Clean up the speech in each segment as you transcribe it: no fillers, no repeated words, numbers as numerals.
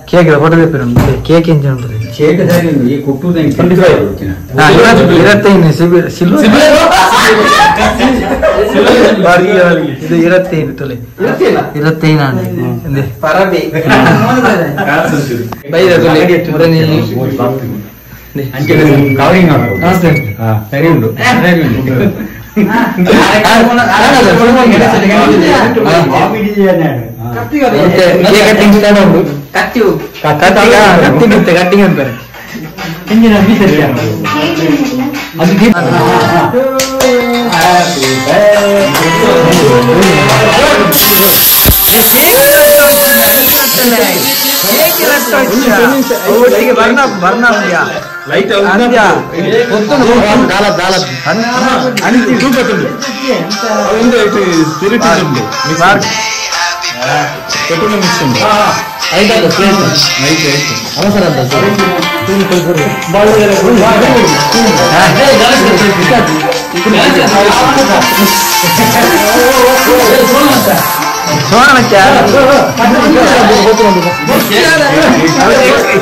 Cake photo cake ಇರತ್ತೈನು ತೊಲೆ ಇರತ್ತೈನ ಸರಿ ಉಂಟು. ಕಟ್ಟಿಂಗ್ ಅಂತಾರೆ.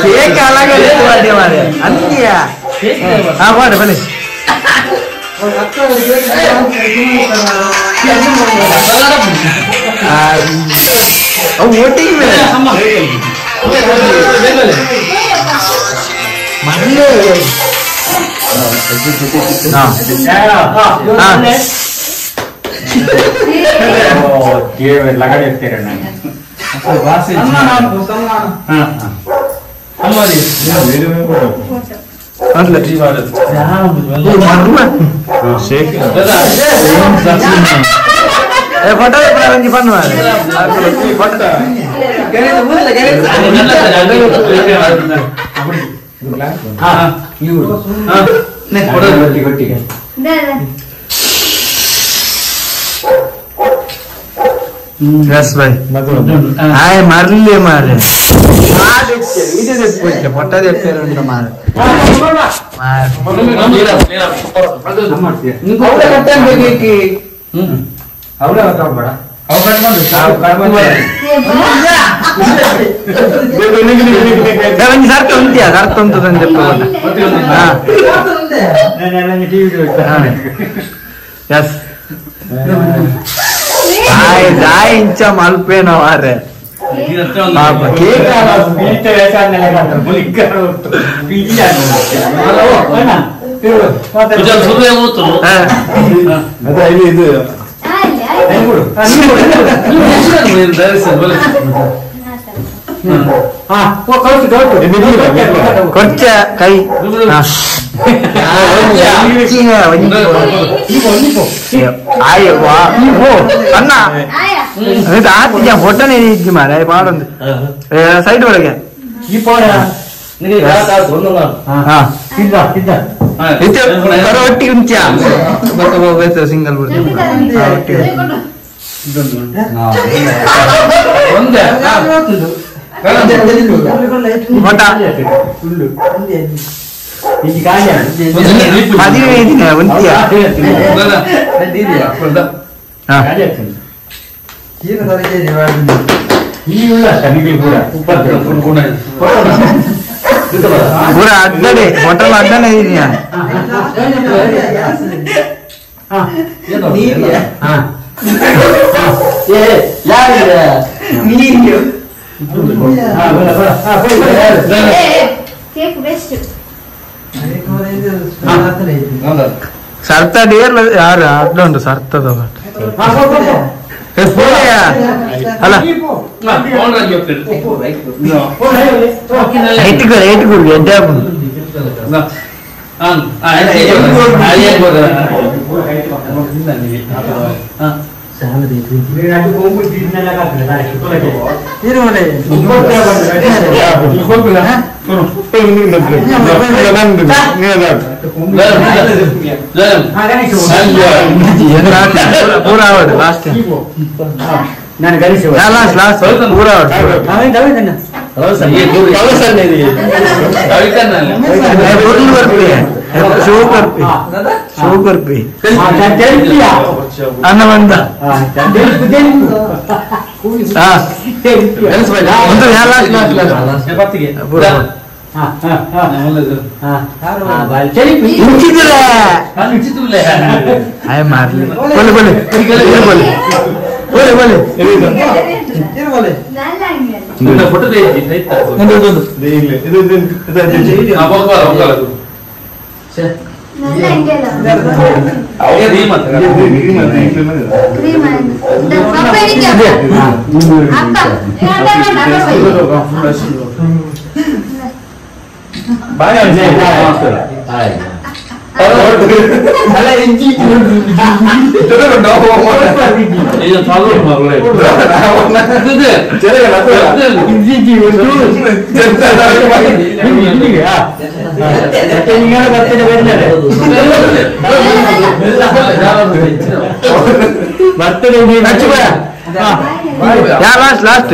ಕೇಕ್ ಅಂತ್ಯ ಪಾಡು ಬನ್ನಿ. ಒಟ್ಟಿಗೆ photo photo Yes, bhai. Ay, marle mare. Photo ಮಾರೆ. ಸರ್ತ ಉಂಟಿಯಾ ಸರ್ತ ಉಂಟು ಎಸ್ ಇಂಚ ಮಲ್ಪೇನ ಮಾರೆ. ಕೊಚ್ಚ ಕೈ ಅಣ್ಣ ಆತಿಜ ಫೋಟೋನೇ ಇಜ್ಜಿ ಮಾರೆ ಪಾಡೊಂದು ಸೈಡ್ ಒಳಗೆ ಒಟ್ಟಿಗೆ ಉಂಚ ಸಿಂಗಲ್ ಪೂರ ಅಡ್ಡನೆ ಹೋಟೆಲ್ ಅಡ್ಡನೆ ಇದೆಯಾ? ಸರ್ತ ಡೇರ್ ಯಾರು ಅಡ್ಡ ಉಂಟು ಸರ್ತದ ಅಲ್ಲ ಎಡ್ಡೆ Last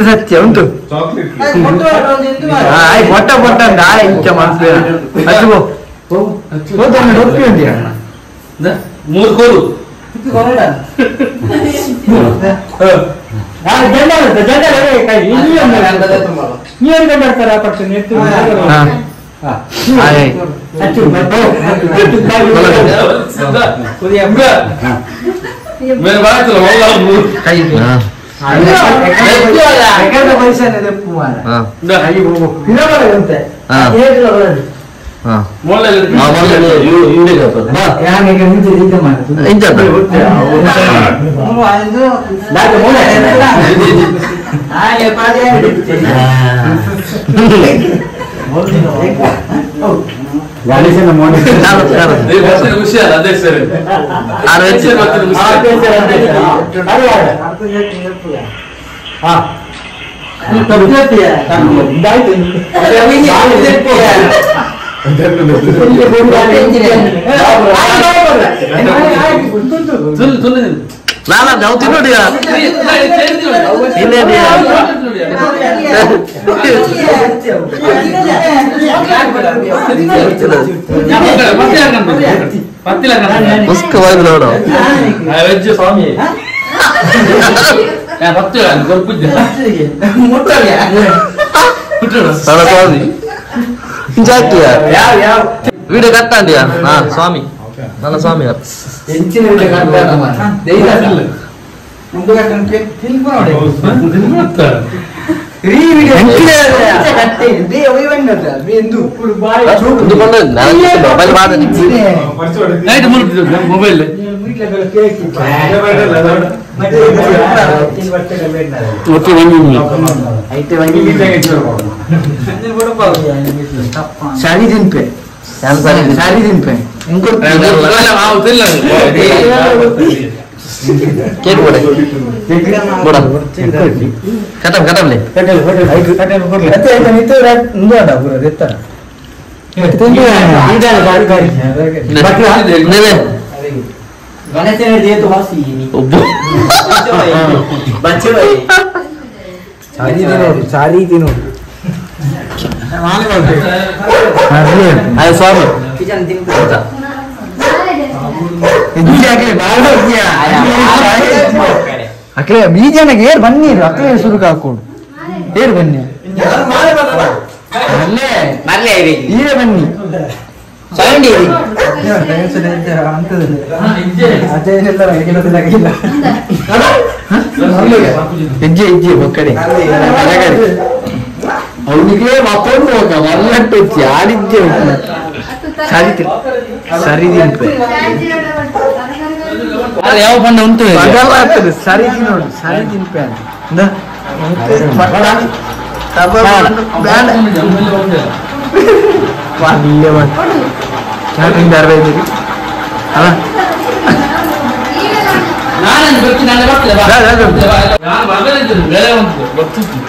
ಸತ್ಯ ಉಂಟು ಪೊಟ್ಟ ಪೊಟ್ಟ ಇಂಚ ಮನಸ್ಸು ವಿಡಿಯೋ ಕಟ್ಟಾಂಡಿಯಾ ಸ್ವಾಮಿ ನನ್ನ ಸ್ವಾಮಿ ಮೊಬೈಲ್ ಸಾರಿ ತಿನ್ಪೆ ಸಾರಿ ತಿನ್ಪೆ ಸ್ವಾಮಿ ಅಕ್ಲೆ ಈ ಜನಕ್ಕೆ ಏರ್ ಬನ್ನಿ ಅಕ್ಲೆ ಸುರುಕು ಹಾಕೋಡು ಏರ್ ಬನ್ನಿ ಈರೇ ಬನ್ನಿ ಹೆಜ್ಜೆ ಹೆಜ್ಜೆ ಒಕ್ಕಡೆ ಅವನಿಗೆ ಮಕ್ಕೊಂಡು ಹೋಗ ಮಲ್ಲಟ್ಟು ಯಾರಿದ್ದೆ ಸರಿ ಸರಿ ತಿನ್ಪೆ ಯಾವ ಬಣ್ಣ ಉಂಟು ಆಗ್ತದೆ ಸರಿ ತಿನ್ನೋಡು ಸರಿ ತಿನ್ಪೆ ಅಂತ ಅಲ್ಲ ನಾನು ಬರ್ತೀನಿ ನಾಳೆ ಬರ್ತೀನಿ ನಾನು ಬರ್ಬೇಕಿದ್ದೀನಿ ಬೇರೆ ಒಂದು ಬರ್ತಿತ್ತು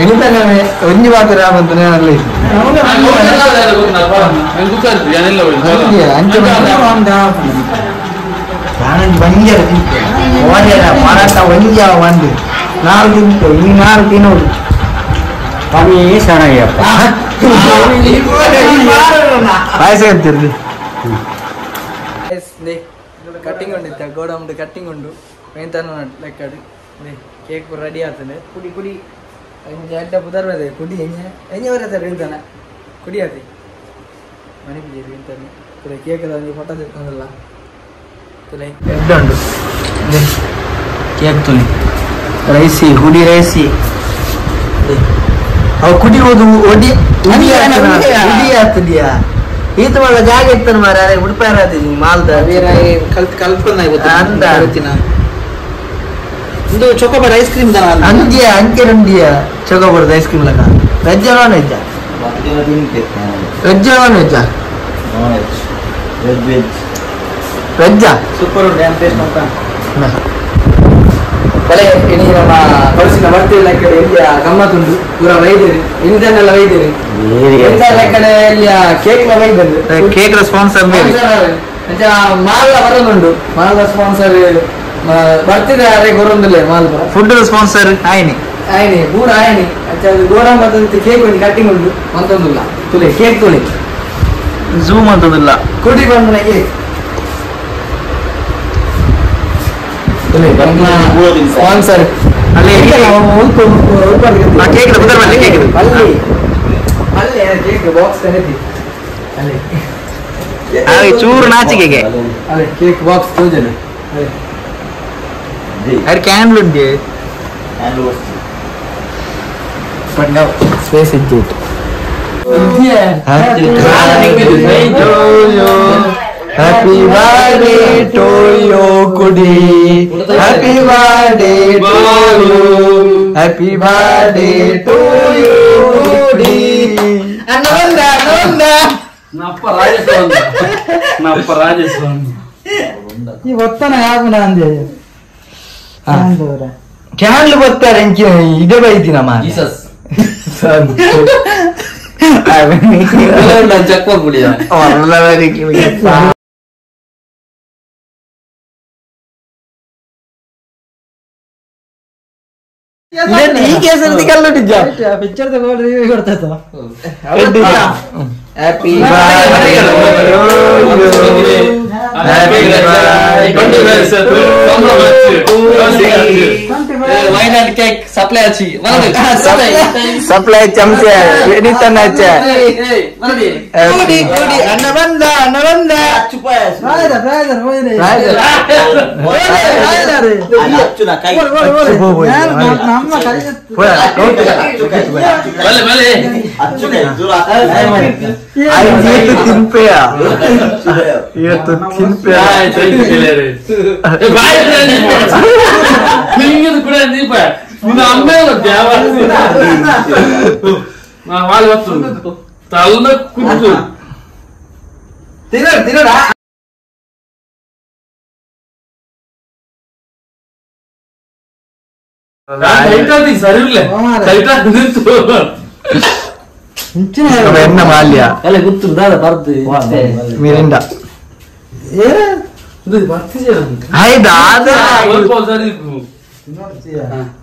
ಎಣಿತಾನೆ ಒಂಜಿ ಮಾತ್ರ ಬಂತು ಅಲ್ಲಿ ಒಂಜರ ತಿಂತೆ ಓಜರ ಪರಾಟ ಒಂಜ ಒಂದು ನಾಲ್ಕು ತಿಂತೆ ಈ ನಾಲ್ಕು ತಿನ್ನೋದು ಶರಣಯ್ಯಪ್ಪ ಪಾಯಸ ಅಂತಿರ್ಲಿ ಕಟ್ಟಿಂಗ್ ಉಂಡಿತ್ತ ಗೋಡಂಬಿ ಕಟ್ಟಿಂಗ್ ಉಂಡು ಮೇಂತಾನ ಲೆಕ್ಕಡು ಕೇಕ್ ಪೂರ ರೆಡಿ ಆಗ್ತದೆ ಕುಡಿ ಕುಡಿ ಎಡ್ಡ ಪುದರ್ ಬರ್ತದೆ ಕುಡಿ ಎಂಜೆ ಎಂಜೆ ಬರ್ತದೆ ಇಂತಾನೆ ಕುಡಿ ಆತಿ ಮನೆ ಪೂಜೆ ಇಂತಾನೆ ತುಲೆ ಕೇಕ್ ಒಂಜಿ ಫೋಟೋ ತಿಳ್ಕೊಂಡಲ್ಲ ತುಲೆ ಎಡ್ಡ ಉಂಡು ಕೇಕ್ ತುಲೆ ರೈಸಿ ಹುಡಿ ರೈಸಿ ಅವು ಕುಡಿ ಹೋದು ಒಡಿ ಉಡಿ ಆಗ್ತದೆಯಾ ಈತ ಮಲ್ಲ ಜಾಗ ಇತ್ತಾನ ಮಾರ ಉಡುಪಾರ ಮಾಲ್ದ ಕಲ್ತ್ ಕಲ್ತ್ಕೊಂಡ ಅಂದ. ಇದು chocobar ice cream ದಾನ ಅಂದ್ಯ ಅಂಕೆ ರಂಡಿಯ ಚೊಕೊಬಾರ್ದು ಐಸ್ ಕ್ರೀಮ್ ಲಕ veg non veg veg non veg veg veg veg super ಉಂಟು ಏನು ಟೇಸ್ಟ್ ಅಂತ ಬಲೆ ಇನಿ ನಮ್ಮ ಕಳಿಸಿನ ಬರ್ತೀವಿ ಕಡೆ ಎಲ್ಲಿಯ ಗಮ್ಮತ್ತುಂಟು ಪೂರ ವೈದ್ಯರು ಇಂಧನೆಲ್ಲ ವೈದ್ಯರು ಇಂಧನ ಕಡೆ ಎಲ್ಲಿಯ ಕೇಕ್ ಲ ವೈದ್ಯರು ಕೇಕ್ ಸ್ಪಾನ್ಸರ್ ಮೇಲೆ ಮಾಲ್ ಬರೋದುಂಟು ಮಾಲ್ ಸ್ಪಾನ್ಸರ್ ಬರ್ತಿದ್ದಾರೆ ಗೊರೊಂದಿಲ್ಲ mall food sponsor ಆಯ್ನಿ ಆಯ್ನಿ ಪೂರ ಆಯ್ನಿ ಅಚ್ಚ ಅದು ಗೋಡಂಬಿ ಕೇಕ್ ಉಂಟು ಕಟ್ಟಿಂಗ್ ಉಂಟು ಮಂತೊಂದಿಲ್ಲ ತುಲೆ ಕೇಕ್ ತುಲೆ ಝೂಮ್ ಅಂತದಿಲ್ಲ ಕುಡಿ ಬಂದ ಕೇಕ್ ಸ್ಪಾನ್ಸರ್ ಅಲ್ಲಿ ಕೇಕ್ ಬುದರ್ ಬಲ್ಲಿ ಕೇಕ್ ಅಲ್ಲಿ ಅಲ್ಲಿ ಕೇಕ್ ಬಾಕ್ಸ್ ತನೆತಿ ಅಲ್ಲಿ ಅಲ್ಲಿ ಚೂರು ನಾಚಿಕೆಗೆ ಅದೇ ಕೇಕ್ ಬಾಕ್ಸ್ ತೋಜನೆ ಅರೆ ಕ್ಯಾಂಡ್ಲ್ ಉಂಟು ಸ್ಪೇಸ್ ಇತ್ತು happy birthday to you ಕುಡಿ happy birthday to you happy birthday to you ಕುಡಿ ಅಣ್ಣ ಬಂದ ಅಣ್ಣ ಬಂದ ನಪ್ಪ ರಾಜೇಶ್ವರ ನಪ್ಪ ರಾಜೇಶ್ವರ ಈ ಒತ್ತನ ಯಾಕುನ ಅಂದೆ ಕ್ಯಾಂಡ್ಲ್ ಬರ್ತಾರೆ ಇದೇ ಬೈತೀನಮ್ಮ ಜೀಸಸ್ ಚೆಕ್ ಹೋಗ್ಬಿಡಿಯ ಈ ಕೇಸಲ್ಲಿ ಕಲ್ಲುಟ್ಟಿದ್ದ ಪಿಕ್ಚರ್ ತಗೊಂಡ್ರೆ ಕೊಡ್ತಾ happy Wayanad cake supply ಆಚಿ supply ಚಮಚೆ ಎಣಿತನ ಕುಡಿ ಕುಡಿ ಅಣ್ಣ ಬಂದ ಅಣ್ಣ ಬಂದ ತಿನ್ಪೆಯ ಇವತ್ತು ತಿನ್ಪೆಯ ತಲ್ಲ ಕುದ್ದು ತಿನ್ನೋಣ ತಿನ್ನೋಣ ಸರಿ ಎನ್ನ ಮಾಲ್ಯ ಅಲ್ಲ ಗೊತ್ತು ದಾದ ಬರ್ದು ಮಿರಿಂಡ ಆಯ್ತಾ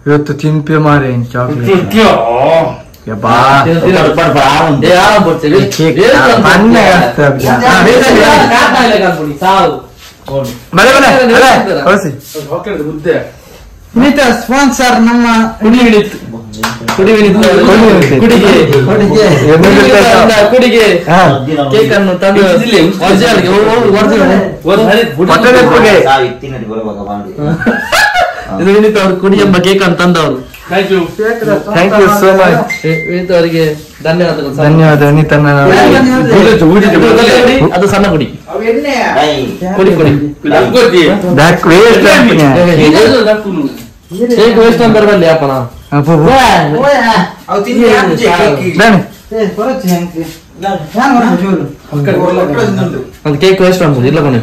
ಇವತ್ತು ತಿನ್ಪೆ ಮಾರೆ ಚಾಕ್ಲೇಟ್ ಯಬ್ಬಾ ಬಲೆ ಬಲೆ ಬಲೆ ಕಳಿಸಿ ಸ್ಪಾನ್ಸರ್ ನಮ್ಮ ಕುಡಿಗೆ ಕೇಕ್ ಅನ್ನು ತಂದು ಇದು ವಿನೀತ್ ಅವರು ಕುಡಿ ಎಂಬ ಕೇಕ್ ಅನ್ನು ತಂದವರು. Thank you so much. Vineeth ಅವರಿಗೆ ಧನ್ಯವಾದಗಳು. ಧನ್ಯವಾದ ವಿನೀತ್ ಅಣ್ಣ. ಅದು ಸಣ್ಣ ಕುಡಿ ಕುಡಿ ಕುಡಿ back waste cake waste ಅಂತ ಬರಲಿ ಅಪ್ಪನ. ಒಂದು ಕೇಕ್ ವೇಸ್ಟ್ ಮಾಡ್ಬೋದು ಇಲ್ಲ ಕೊನೆ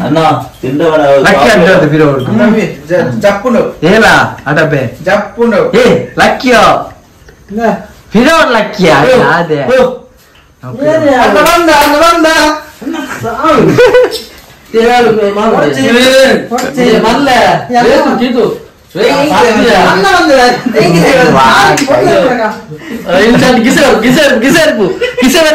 ಅಣ್ಣ ತಿಂದವನ ಲಕ್ಕಿ ಅಂತ ಬಿರೋ ಜಪ್ಪುಂಡು ಏಲ ಅಡಬೆ ಜಪ್ಪುಂಡು ಏ ಲಕ್ಕಿಯೋ ಫಿರೋ ಲಕ್ಕಿಯ ಅದೇ ಅಣ್ಣ ಬಂದ ಅಣ್ಣ ಬಂದ ಮಲ್ಲೆ ಕಿದು ಅಣ್ಣ ಬಂದ ಗಿಸರ್ ಗಿಸರ್ ಗಿಸರ್ ಗಿಸರ್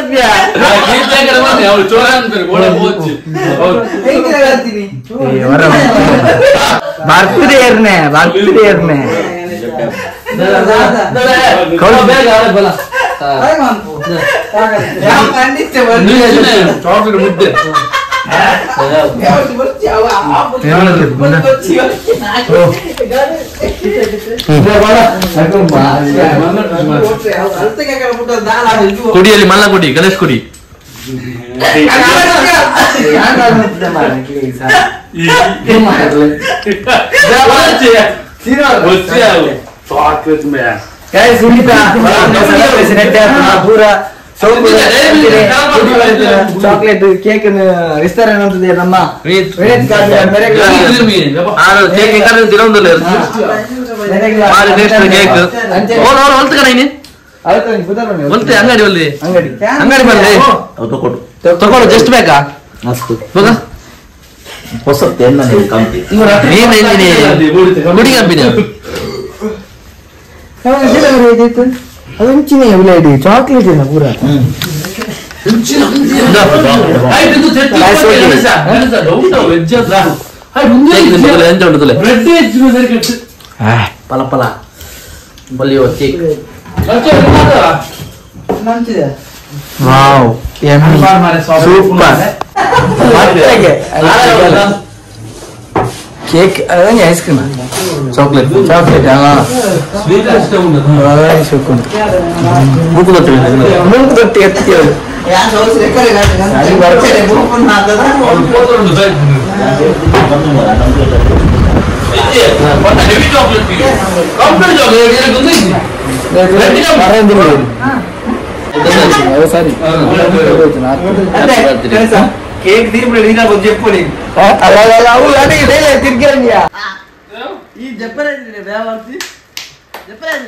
ಬರ್ತಿದೆ ಏರ್ನೆ ಬರ್ತಿದೆ ಏರ್ನೆ ಚಾಕ್ಲೇಟ್ ಮುದ್ದೆ ಕುಡಿಯಲ್ಲಿ ಮಲ್ಲ ಕುಡಿ ಗಣೇಶ್ ಕುಡಿ ಚಾಕ್ಲೇಟ್ ಕೇಕ್ ವಿಸ್ತಾರ ಅಂತದೆ ನಮ್ಮ ಅಂಗಡಿ ಒಲ್ಲಿ ಅಂಗಡಿ ಬರಲಿ ತಗೊಳ್ಳು ಜಸ್ಟ್ ಬೇಕಾ ಹೊಸತ್ತೆ ಕಂಪನಿ ಗುಡಿ ಕಂಪನಿ ಅದು ಚಾಕ್ಲೇಟ್ ಏನ ಪೂರ ಪಲ ಪಲ ಬಲಿಯೋ ಕೇಕ್ ವಾವ್ ಸೂಪರ್ ಕೇಕ್ ಅದೇ ಐಸ್ ಕ್ರೀಮ್ ಚಾಕ್ಲೇಟ್ ಚಾಕ್ಲೇಟ್ ಮೂಗು ತೊಟ್ಟಿ ಎತ್ತಿ ಸರಿ ಕೇಕ್ చెప్పు ಈ ಜಪ್ಪರಾಜಿದೆ ಬೇವಾರ್ತಿ ಜಪ್ಪರಾಜ್.